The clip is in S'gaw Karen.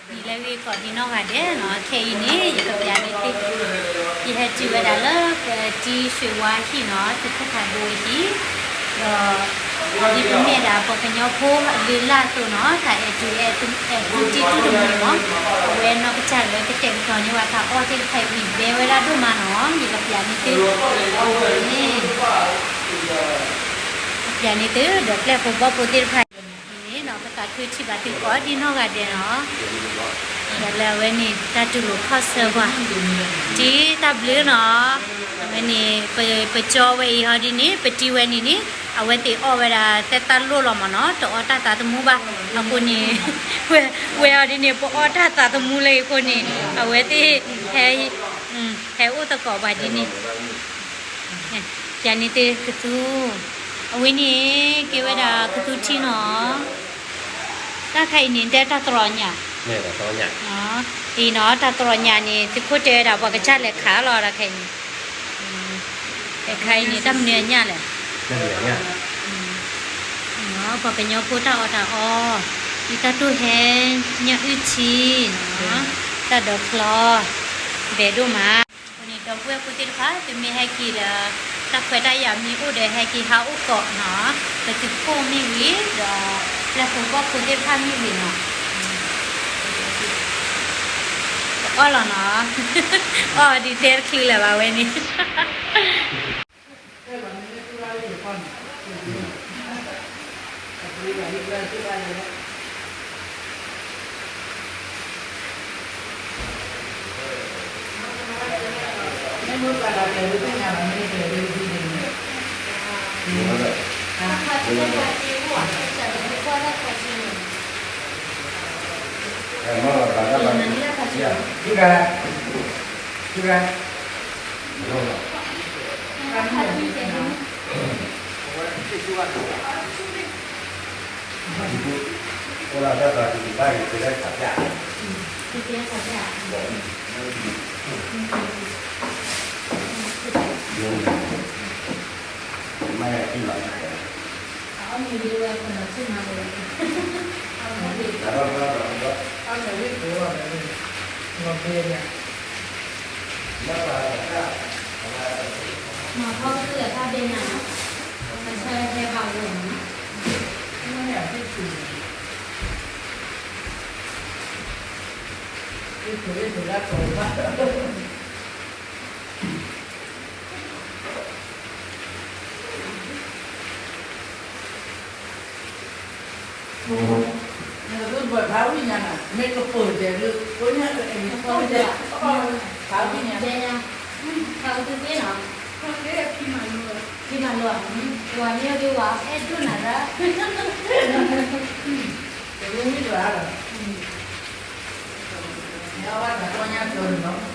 နံၤလၢအဂ့ၤကိးဒံနီၢ်ဂၤဒဲးနီၤ, ခဲအံၤန့ၣ် ယကပျးန့ၢ်သု, ယဟဲတုၤဝဲဒၣ်လၢပတံၤဆွ့ၤဝါဟံၣ်နီၤ, သုးခိၣ်ဖးဒိၣ်ဟံၣ်, ဒီး ဒ်ပမ့ၢ်ဒၣ်ပှၤကညီဖိအလုၢ်အလၢ်အသိးနီၤ, တၢ်အဲၣ်တူၢ်အဲၣ်သူၣ်အဲၣ်သူၣ်တံၢ်တူၢ်တမံၤမး, အဝဲနီၢ်ကစၢ်လၢကတဲာ်ကတီၤန့ၢ်ဝဲတၢ်အီၣ်သ့ၣ်တဖၣ်အံၤ ဘဲဝဲဒၣ်ဒိၣ်မးနီၤ, ယကပျးန့ၢ်သု, န့ၣ် ကပျးန့ၢ်သုဒီးပျဲၢ်ဖိဘီၣ်ဖိသ့ၣ်တဖၣ်အံၤန့ၣ်နီၤ, ပသးခုထံၣ်ဘၣ်သုကိးဒံနီၢ်ဂၤဒဲးနီၤ, ဒီးလၢအဝဲန့ၣ် တၢ်တူၢ်လိာ်ခီၣ်ဆၢပှၤ, တံၤတၢ်ဘျုးနီၤ, အဝဲန့ၣ် ပကၠီဝဲအံၤဟီဒ်န့ၣ် ပတံၤဝဲန့ၣ်န့ၣ် အဝဲသ့ၣ်အီၣ်ဝဲဒၣ်သဲသၣ်လိၣ်လီၤမးနီၤ, တအီၣ်တၢ်သးသမူဘၣ်, အဃိန့ၣ် ဝဲအီၤဒ်န့ၣ် ပအီၣ်တၢ်သးသမူလၢအံၤအဃိန့ၣ် အဝဲသ့ၣ် ဟဲ ဟဲအိၣ်သကိးပှၤဒ်န့ၣ်, ယၤန့ၣ်သ့ၣ်ကသူ, အဝဲန့ၣ် ကဲဝဲဒၣ်ကသူထံနီၤ, တၢ်ခါအံၤန့ၣ် တဲတၢ်တြီညါ, အံၤနီၤ တၢ်တြီညါန့ၣ် သုးခိၣ်တဲဝဲဒၣ် ပှၤကစၢ်လဲၤခးလီၤတၢ်ခါအံၤန့ၣ်, တၢ်ခါအံၤန့ၣ် တၢ်မနုၤအညၣ်လဲၣ်, ပှၤကညီဖိတၢ်အီၣ်တၢ်အီ, ဒ်တၢ်တိၢ်ဟဲ, ညၣ်အုၣ်ထံ, တၢ်ဒိးဖျီ, ဘဲဒိၣ်မး, အဃိန့ၣ် ဒီပုၢ်ဝဲၢ်ဖိသ့ၣ်တဖၣ် သုမ့ၢ်ဟဲက့ၤဒီး တၢ်ခွဲးတၢ်ယာ်မ့ၢ်အိၣ်ဒီး ဟဲက့ၤဟးအိၣ်ကိးနီၤ, ပသုးခိၣ်မ့ၢ်ဂ့ၤ ဒီးပျဲၢ်ဖိဘီၣ်ဖိသ့ၣ်တဖၣ်မ့ၢ်ဂ့ၤနီၤ, အီၣ်လီၤနီၤ, အီၣ်ဒ်တဲတချုးလၢၤဘၣ်ဝဲန့ၣ် နကဘၣ်ဖးဝံၣ်ညါနၤ, မ့ၢ်ကပၢၢ်တဲဒုး ကိညါကအဲၣ်မ့ၢ်ဖးဝံၣ်ညါ, ဖးဝံၣ်ညါ, ဖးဝံၣ်ညါ, ဖးဝံၣ်ညါ, ဖးဝံၣ်ညါ, ဖးဝံၣ်ညါ, ပှၤမ့ၢ်ဒုးဝဲအဲၣ်ဒိၣ်နၤရၣ်, တမ့ၢ်ဝံၣ်တဘၣ်လီၤ, မ့ၢ်အဝဲနကိညါကျိၤန့ၣ်လီၤ.